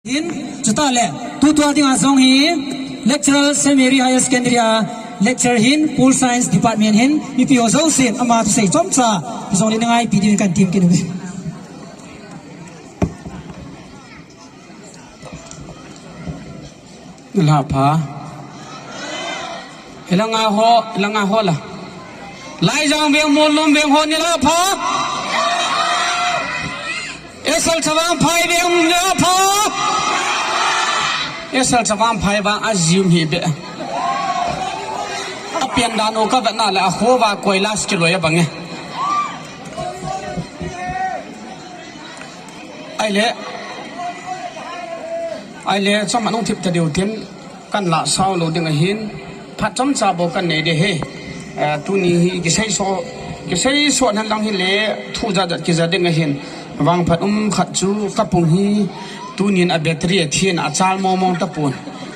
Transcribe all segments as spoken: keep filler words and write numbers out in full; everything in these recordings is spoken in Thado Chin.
Hin, chuta le, tutua dinga jong hi, lecturer Saint Mary Higher Secondary a, lecturer hin, Pol Science Department hin, mipi ho jousen, ama thusei chomcha, jong le ningaipi ding kan tem kit uve. Nilhah pha. Hilanga ho, hilanga ho la. Laijang veng, Monlum veng ho nilhah pha. Esal Chavang Phai veng nilhah pha. Esal Chavang Phai vang a jim hi be. A pian dan u ka vetna le a kho va koilas kiloi a bang e. Ahile, ahile, chom anung thip ta diu tin, kan la sao lo ding ahin, phat chomcha bou kan nei de he. Eh, tuni hi kisei so, kisei so nan lang hi le, thu jat jat kija ding ahin, vangphat um khat chu ka pung hi, tunin a battery a thin a chal mong mong tapon,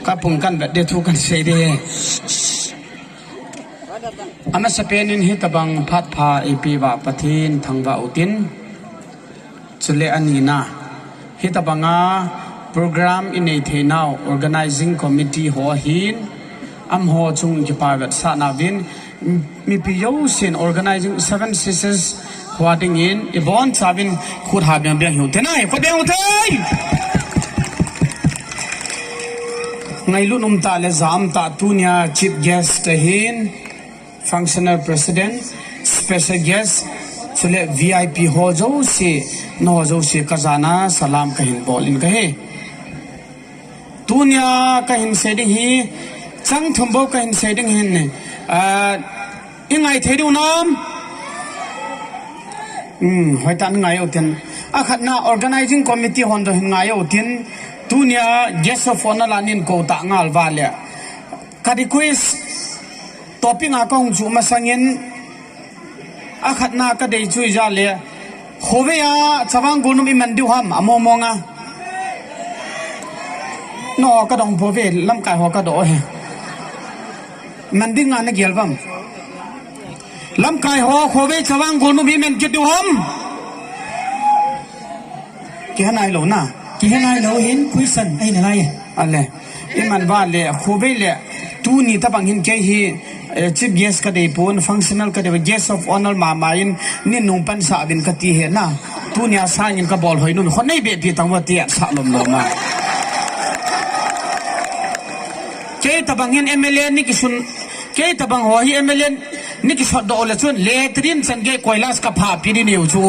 ka pung kan vet de thu kan sei de he. Amasapen in hitabang phat pha eipeuva Pathen thangvah utin. Chule anina, hitabanga program i nei theinau organizing committee ho ahin, amaho chung kipa vetsahna uvin, mipi jousen organizing Seven Sisters ho a dingin, i bonchauvin khut ha beng beng hiu te nai, khut beng u te. Ngailut um tah le jam tah tunia chief guest ahin, functional president, special guest, chule V I P ho jouse, nangho jouse ka jana salam ka hin bol in ka he. Tunia ka hin sei ding hi, chang thum bou ka hin sei ding hin, ah, i ngai thei diu nam? Hmm, hoitah in ngai utin. A khatna organizing committee hon jong hin ngai utin. Tunia guest of honor la nin kou tah ngal uva le. Ka request topic a ka hung chu masangin a khatna ka dei chu ija le. Khovei a Chavang Golnum i man diu ham, a mong mong a. No, ka dong pove, lamkai ho ka do he. Man ding a na gel vam. Lamkai ho, khovei Chavang Golnum i man kit diu ham. Kihe nai lou na. Kihe nai lou hin question ahi nalai. Ale. I man uva le, khovei le, tuni tabang hin kei hi, eh, chief guest ka dei pon, functional ka dei, guest of honor mama in, nin nung pansah uvin ka ti he na. Tunia sangin ka bol hoi num, khonei be pi tang uva ti a sa lom lom a. Kei tabang hin M L A ni kisun, kei tabang ho hi M L A ni kisot doh le chun, le trin chan gei koilas ka pha pi di neu chu.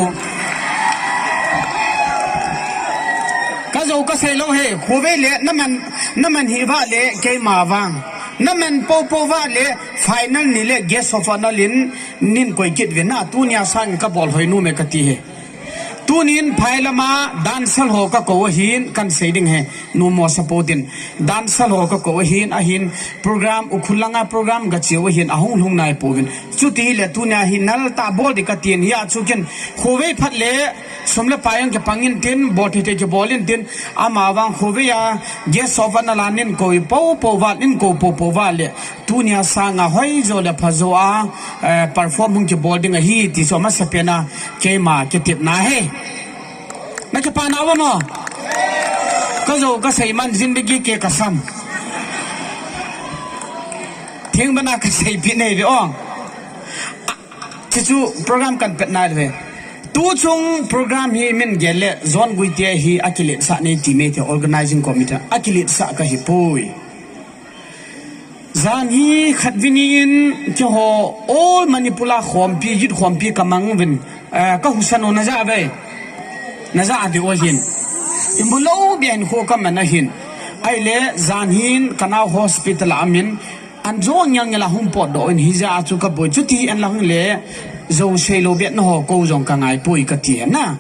Ka jou ka sei lou he, khovei le, na man, na man hi uva le, keima vang. Na man pou pou uva le, final ni le, guest of honor in, nin koi kit uvin na, tunia sangin ka bol hoi num e ka ti he. Tunin phai lama dancer ho ka kou ahin, kan sei ding he, numo support in. Dancer ho ka kou ahin, ahin program, Ukhrul langa program ka cheu ahin, ahung lhung nai pouvin. Chuti hile tunia hi nal tah bol di ka tin, hia chu ken khovei phat le, sum le pai ang kipang in tin, bol thei thei kibol in tin, ama vang khovei a, guest of honor la nin koi pou pou uva, nin kou pou pou uva le, tunia sanga hoi jo le pha jo a, eh, perform hung kibol ding ahi, ti chu amasapen a, keima kitepna he. Na kipa nau va mo? Ka jou ka sei man zindagi ke kasam. Thing bana ka sei pi nei ve o. Ti chu program kan pet nai ve. Tu chung program hi min gel le John Guite hi a kiletsah nei ti me te organizing committee a kiletsah ka hi poi. Jan hi khat vini in keiho all Manipur a khompi, youth khompi ka mang uvin, eh, ka husa no na ja ve. Na ja di o hin. I mu lou bia hin kho ka man ahin. Ahile jan hin ka nau hospital a min an jo ngial ngial a hung potdoh in hija chu ka boi chuti en la hung le jo sei lou bia na ho ko jong ka ngai poi ka ti na.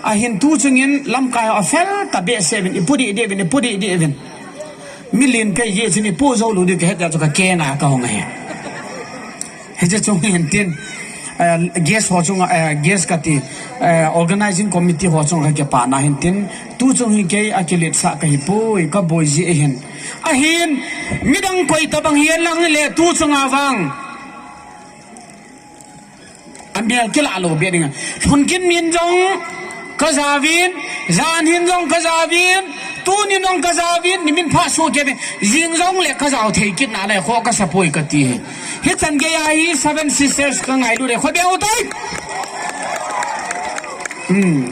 Ahin tu chungin lamkai ho a fel ta behseh uvin i pu di di uvin, i pu di di uvin. Million pei ye chun i pu jou lou di ka het ya chu ka keng a ka hong ahi. Hiche chung hin tin, eh, guest ho chunga, eh, guest ka ti, eh, organizing committee ho chunga ka kipana hin tin, tu chung hi kei a kiletsah ka hi poi, ka boi ji ahin. Ahin, midang koi tabang hi lang le tu chunga vang. A mel kila lou be ding a. Lhunkim hin jong ka ja uvin, jan hin jong ka ja uvin, Tuni nong ka jaovin, nimin pha soh kei ve, jing jongle ka jao thei kit nalai, kho ka sapoi kati hi. Hichan geiya hi Seven Sisters ka ngailut e, kho bia u tai. Hmm.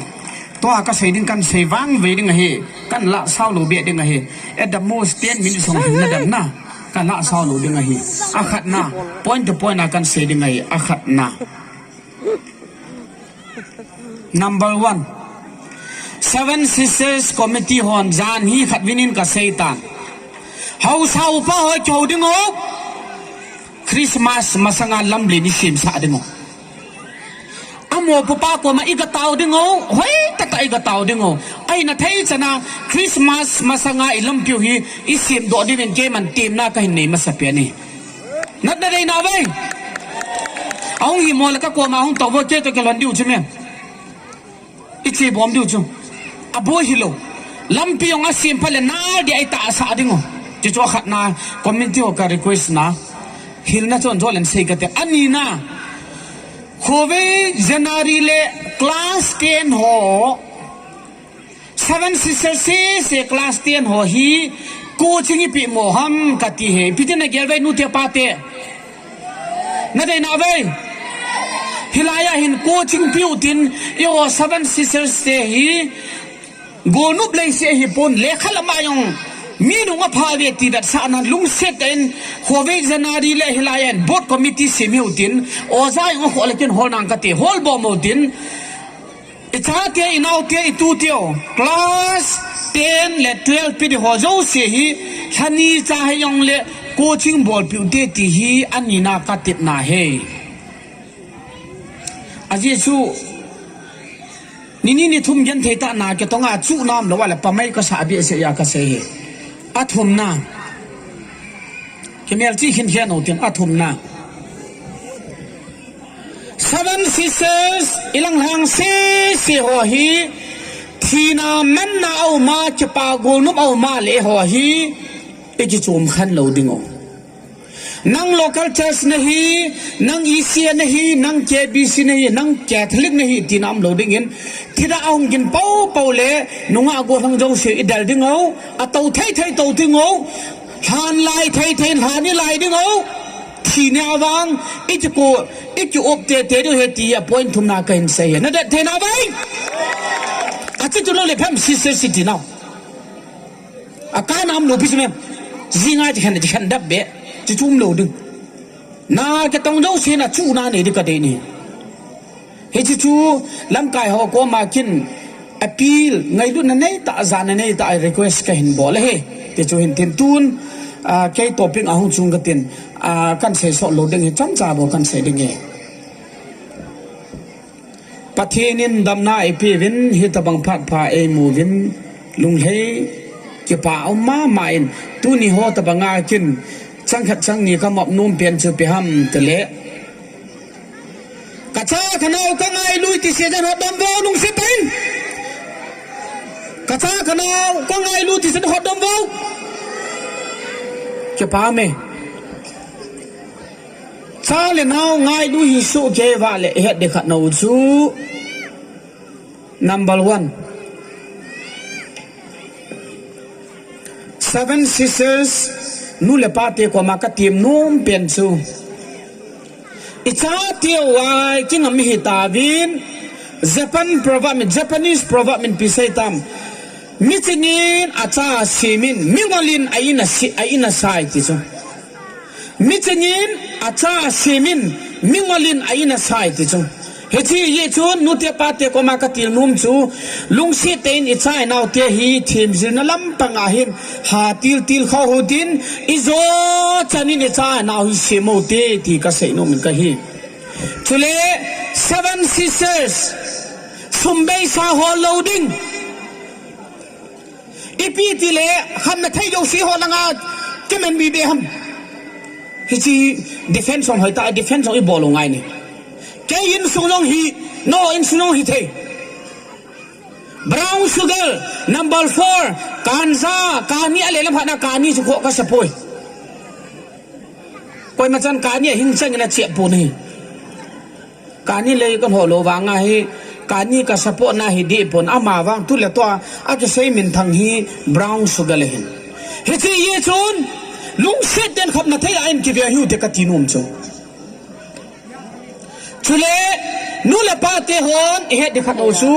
Tua ka sei ding kan sei vangvei ding ahi. Kan la sao lou bia ding ahi. At the most ten minutes hung hin na dam na. Kan la sao lou ding ahi. Akhatna. Point to point a kan sei ding ahi. Akhatna. Number one. Seven Sisters Committee hon jan hi khat vinin ka sei tan. Haosa upa ho kihou ding u. Christmas masanga lamlen i semsah ding u. Amo pupa koma i ga tao ding u, hoi tata i ga tao ding u. Ahi na thei chana Christmas masanga i lampiu hi i semdoh dingin keiman temna ka hin nei masapen e. Natna dei nau ve. Ahung hi mo le ka koma hung tao vo kei to ke lon diu chu me. I che bom diu chu. Aboi hilou. Lampi jong asem phat le nal dia i tahsah ding u. Chu chu akhatna community ho ka request na. Hilna chon chon len sei kate. Anina. Khovei January le class ten ho. Seven Sisters sese class ten ho hi. Coaching i pe mo ham kati hi. Ipi ti na gel ve nute pate. Na dei nau ve. Hilai a hin coaching piu tin, i ho Seven Sisters te hi, golnop lei se hi pon le khalam a jong, mi nung a pha ve ti vetsahna lungset in, khovei January le hilai a hin board committee sem hiu tin, oja jong a kho le kin hol nang kati, hol bom u tin, I chate, i naote, i tute u, class ten le twelve pi di ho jouse hi, lhani cha hi jong le coaching bolpiu te ti hi anina ka tepna hi. Ajeh chu, nini ni thum genthei tah na ke tonga chu nam lou a le pamai ka sa bia se ya ka sei hi. Athumna. Kimel chi hin hian o tin athumna. Seven Sisters, i lang lang sese ho hi, thina manna a um a, kipa golnop a um a le ho hi, i kichom khen lou ding u. Nang local church na hi, nang E C A na hi, nang K B C na hi, nang Catholic na hi, tina um lou dingin, thina a hung gin pau pau le, nungah gollhang jouse i del ding u, a tou thei thei tou ding u, Lhan lai thei thei, lhan i lai ding u. Thi nia vang, i ki ko, i ki op te te diu hi ti a point thumna ka hin sei hi. Na det thei na vai. A chi tu lou le phem si se si ti nau. A ka nam lou pi si mem. Zinga chi khen, chi khen dap be. Chi chum lou ding. Na ke tong jouse na chu na nei di ka dei ni. Hichi chu lamkai ho koma kin appeal, ngailutna nei tah, jana nei tah, request ka hin bol ahi. Ti chu hin tin tun, ah, kei topic a hung chung ka tin, ah, kan sei sot lou ding hi chomcha bou kan sei ding e. Pathen in damna eipeuvin, hitabang phat pha eimu uvin, lunglhai kipa um mama in, tuni ho tabang a kin, chang khat chang ni ka mop nom pen chu ipi ham ti le, Ka cha ka nao ka ngailu ti se jan hot dom vo lungset tah in. Ka cha ka nao ka ngailu ti se hot dom vo. Kipa me. Cha le nao ngailu hi su ke va le het de khat nau chu. Number one. Seven Sisters, nu le pa te koma ka tem nom pen chu. I chate u a kingam hi tauvin, Japan proverb min, Japanese proverb min ipi sei tam. Michingin a cha semin, mingolin a in a si, a in a sai ti chu. Michingin a cha semin, mingolin a in a sai ti chu. Hichi hi chun, nu te pa te koma ka til nom chu, lungset tah in i cha i nao te hi themjilna lampang a hin, ha til til kho ho din, i jo chan in i cha i nao hi sem u te ti ka sei nom in ka hi. Chule, Seven Sisters, sum beisa hol lou ding. Ipi ti le, khamna thei jouse ho langa, kimen mi be ham. Hichi defense hong hoi ta, defense hong i bol u ngai ni. Kei insung jong hi, nang insung jong hi thei. Brown sugar, number four, ganja, kani a le lam hana kani chu kho ka sa poi. Koima chan kani a hing chang in a chep pon ahi. Kani lei kan ho lou vang a hi, Kani ka support na hi dipon, ama vang tu le tua, a kisei minthang hi brown sugar le hin. Hiche ye chun, lungset den khapna thei a in kive hiu te ka ti nom chu. Chule, nu le pa te hon, i het di khat o chu.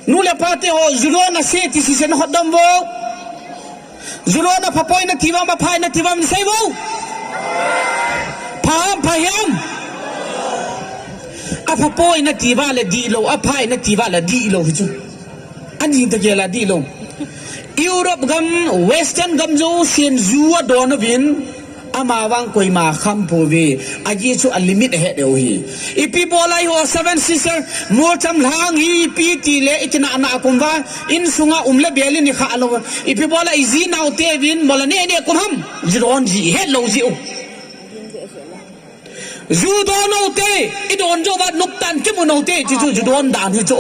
Nu le pa te ho, ju don a se ti si sen hot dam vo. Ju don a phapoi na ti vam, aphai na ti vam, sei vo. Pha ham, pha hiam. A phapoi na ti va le di lo, aphai na ti va le di lo hi chu. Ani ta ke la di lo. Europe gam, Western gam jo sen ju a don a vin. Ama vang koima kham pouve, aji chu a limit ahet deu hi. Ipi bola i ho Seven Sister, Molcham lang hi ipi ti le i tina na kum va, in sunga um le bel in i kha lo. Ipi bola i ji nau te vin, mola ne ne kum ham, ji don ji het lo ji u. Ju don u te, i don jo va nuk tan ki mu no te, chu chu ju don dan hi chu.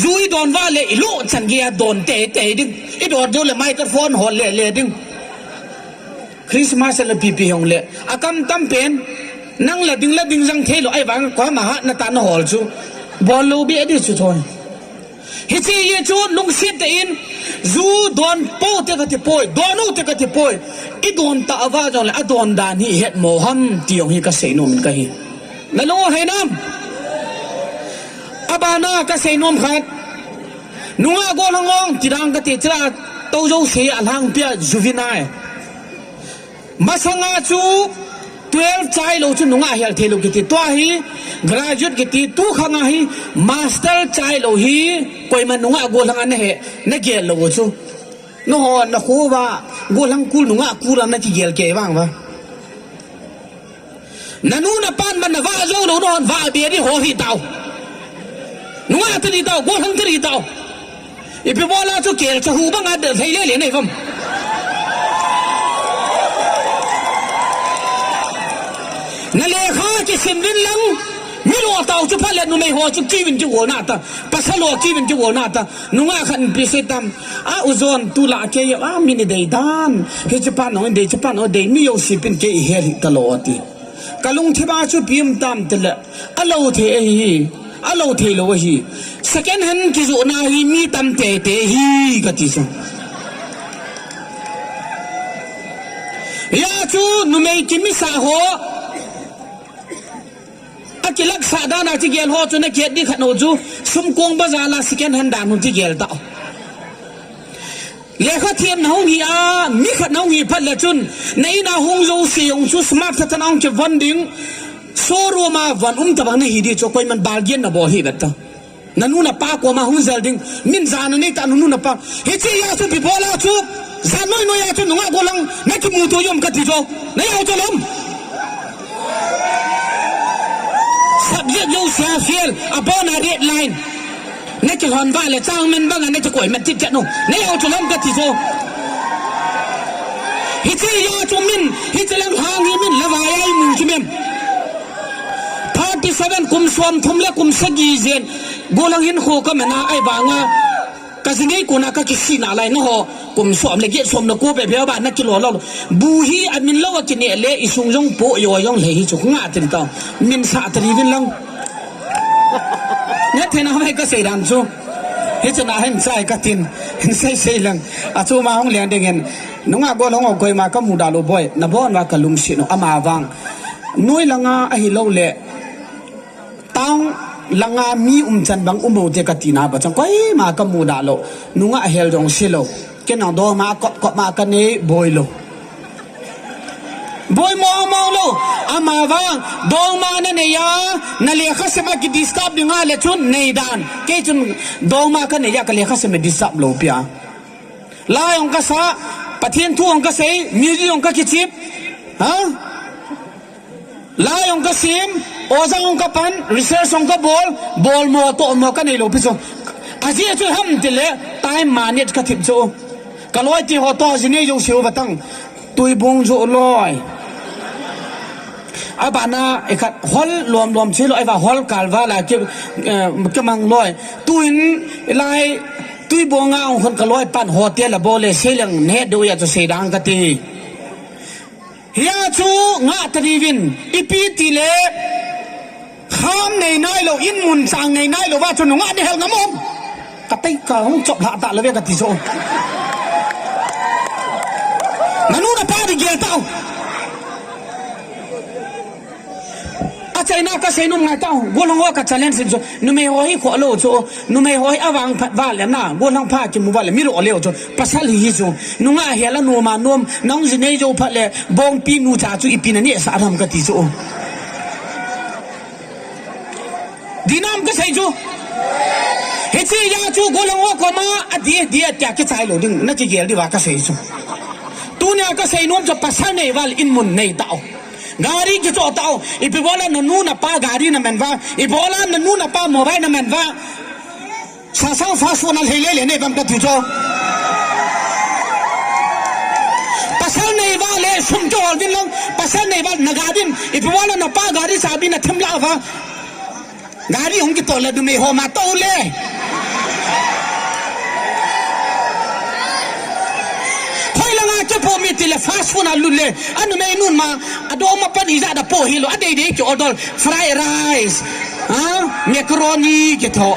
Ju i don va le i lo chan ge a don te te ding. I don jo le microphone hol le le ding. Christmas le pipi hong le. A kam tam pen. Nang la ding la ding jang thei lo ai vang ko ma ha na ta na hol chu. Bol lo bi adi chu thon. Hiche ye chu lungset te in. Ju don po te ka ti poi. Don u te ka ti poi. I don ta ava jong le a don dan hi het mo ham ti jong hi ka sei nom in ka hi. Na lo hai nam. Abana ka sei nom khat. Nunga go lang ong ti dang ka ti chira to jo se a lang pia juvenile. Masanga chu twelve chai lo chu nunga hel thei lo kiti. Tua hi graduate kiti, tu khanga hi master chai lo hi koima nunga go lang ana he, na gel lo chu. No ho, na kho va, go lang kul nunga kul na ti gel ke vang va. Na nu na pan man na va jo lo no va be di ho hi tau. Nunga ta di tau, go lang ta di tau. Ipi bola chu kel cha hu banga de thei le le nei vam. Na lekha kisim vin lang, mi lo tau chu pha le numei ho chu kiu vin chu go na ta, pasal ho kiu vin chu go na ta, nunga khan pi se tam, a u jon tu la ke a mi ni dei dan, hi chu pan ong dei chu pan ong dei mi yo si pin ke i he hi ta lo ti. Ka lungthim a chu pim tam te le, a lo thei ahi, a lo thei lo ahi. Second hand kijoh na hi mi tam te te hi ka ti chu. Ya chu numei kimisa ho. A kilak sa dan a ti gel ho chu na kiat di khat no chu. Sumkong bazar la second hand dan hu ti gel ta. Lekha thiam na hung hi a, mi khat na hung hi phat le chun, na in a hung jo se hung chu smart thatan a hung che von ding, showroom a von um tabang na hi di chu koiman balgian na bol hi vet ta. Na nu na pa koma hung jal ding, min jan na nei ta na nu na pa. Hiche ya chu ipi bola chu, jan noi noi ya chu nunga go lang, na kimu to yom ka ti jo, na yau to lom. Subject jo sia fail, abona red line. Na kilhon va le chang men banga na kikoi man tit chat nu. Na yau chu lam ka ti jo. Hiche ya chu min, hiche lang hang hi min la va ya i mu chu mem. Thirty seven kum som thum le kum sagi jen. Go lang hin kho ka mena ai vanga. Ka jinei kona ka kisina lai na ho. Kum som le get som le ko be be ba na kilo lo. Bu hi a min lo a kine le i sung jong po yo jong le hi chu nga tin ta. Min sa ta ri vin lang. Nga thena mai ka sei dan chu. Hi chu na hen chai ka tin. Hin sei sei lang. A chu ma hong leng ding hen. Nunga go long o koima ka mu da lo boi. Na bon wa ka lum si no ama vang. Noi langa a hi lo le. Tang langa mi um chan bang um o te ka tina ba chang koima ka mu da lo. Nunga hel jong si lo. Ke nang do ma kop kop ma ka nei boi lo. Boi mo mo lo. Ama vang dong ma na nei ya, na lekha sem a ki disturb ding a le chun nei dan. Ke chun dong ma ka nei ya ka lekha sem a disturb lo pia. Lai ong ka sa, Pathian thu ong ka sei, music ong ka kichip. Ha? Lai ong ka sim, oja ong ka pan, research ong ka bol, bol mo to mo ka nei lo pi so. Aji chu ham ti le, time manage ka thip chu. Ka loi ti ho to ji nei jo siu batang. Tui bung jo loi. A bana e khat hol lom lom chi lo e va hol kal va la ki, eh, ka mang loi. Tuin lai tui bonga ong khon ka loi pan hotel a bol le sei leng ne do ya chu sei dang ka ti. Hia chu nga ta ri vin, ipi ti le, Ham nei nailou, in mun chang nei nailou va chu nungah nei hel ngam um. Ka tei ka hung chop lha ta lou ve ka ti chu. Nanu napa di gel tau. Achaina ka seinom ngai tau. Gollhang ho ka challenge in chu. Numei ho hi kholou chu. Numei ho hi avang phat val le na. Gollhang pha kimu val le mi lo leo chu. Pasal hi hi chu. Nungah hel a nom a nom. Nang ji nei jou phat le. Bongpi nu cha chu ipi na neh sah ham ka ti chu. Dinam ka sei chu. Hiche a chu gollhang ho koma adi adi atia kichai lou ding. Na kigel diu va ka sei chu. Tunia ka seinom chu pasal nei val in mun nei tau. Gari kicho tau. Ipi bola nanu napa gari na man va. Ipi bola nanu napa mobile na man va. Sasang fast food na lei lei le nei vam ka ti chu. Pasal nei val le sum chu hol vin lang. Pasal nei val na gari. Ipi bola napa gari chabi na thim la va. Gari hung kitol le numei ho ma to le. Hoi langa kipo mi ti le fast food a lut le. A numei nun ma, adom a pan ija da po hi lou. Adei dei ki order fried rice. Ha? Macaroni kito.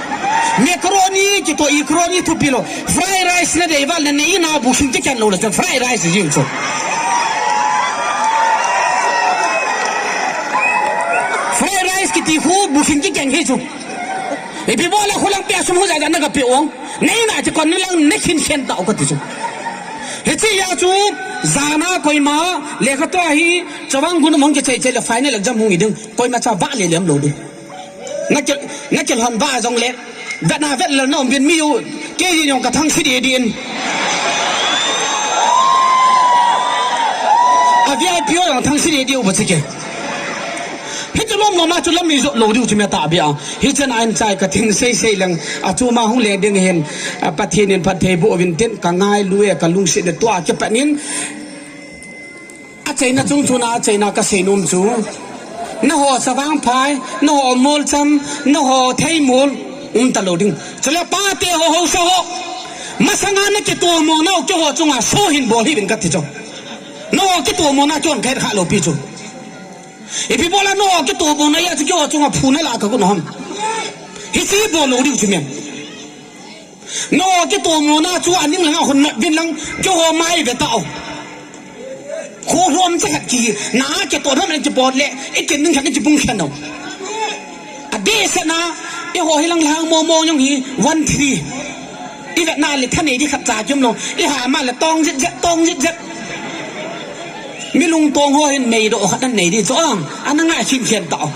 Macaroni kito, macaroni thupi lou. Fried rice na dei val na nei na bu sing ti kan lou le fried rice ji chu. Fried rice kiti khu bu sing ti kan hi chu. Ipi bola khulang pe sum hu ja ja na ka pe ong. Nei na ti kon ni lang ne khin khen tau ka ti chu. Hiche a chu jana koima lekha to hi chawang gun mong ke chei chei le final exam hung i ding. Koima cha ba le lem lou ding. Na ke, na ke lhon ba jong le. Vet na vet le na um bin mi u. Ke ji jong ka thang si di din. A V I P u jong thang si di di u ba chi ke. Hiche lom lom a chu lam mi jo lou diu chu me ta bia. Hiche na an chai ka tin sei sei leng. A chu ma hung le ding hin. A Pathen in phatthei boh uvin tin ka ngailu e ka lungset le tua ke panin. Achaina chung chuna, achaina ka seinom chu. Nangho chavang phai, nangho molcham, nangho theimol, um ta lou ding. Chule pate ho, haosa ho. Masanga na kitomo nau keiho chunga so hin bol hih uvin ka ti chu. Nangho kitomo na keiho khet kha lou pi chu. Ipi bola nangho kitomo na a chu keiho chunga phu na la ka gun ham. Hiche bol lou diu chu me. Nangho kitomo na chu aning langa hon nat vin lang keiho mai ve tau. Kho lom che khat ki na kito na men ki bol le, i ken ning khat ki bung khen no. A de se na, eiho hi lang lang mo mo jong hi one three. I vet na le thanei di khat cha jum lou. I ha ma le tong jit jit, tong jit jit. Mi lungtong ho hin meidoh khat anei di chu ang, ana ngai khin khen tau.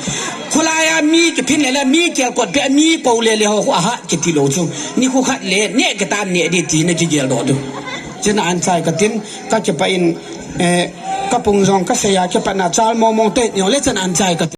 Khulai a mi kiphin le le, mi kelkot pe, mi ko le le ho khu a ha kiti lou chu. Ni khu khat le, ne ke tan ne di ti na kigel doh diu. Chena an chai ka tin, ka kipah in, eh, ka pung jong ka sei a kipah na chal mong mong te, ni le chena an chai ka tin.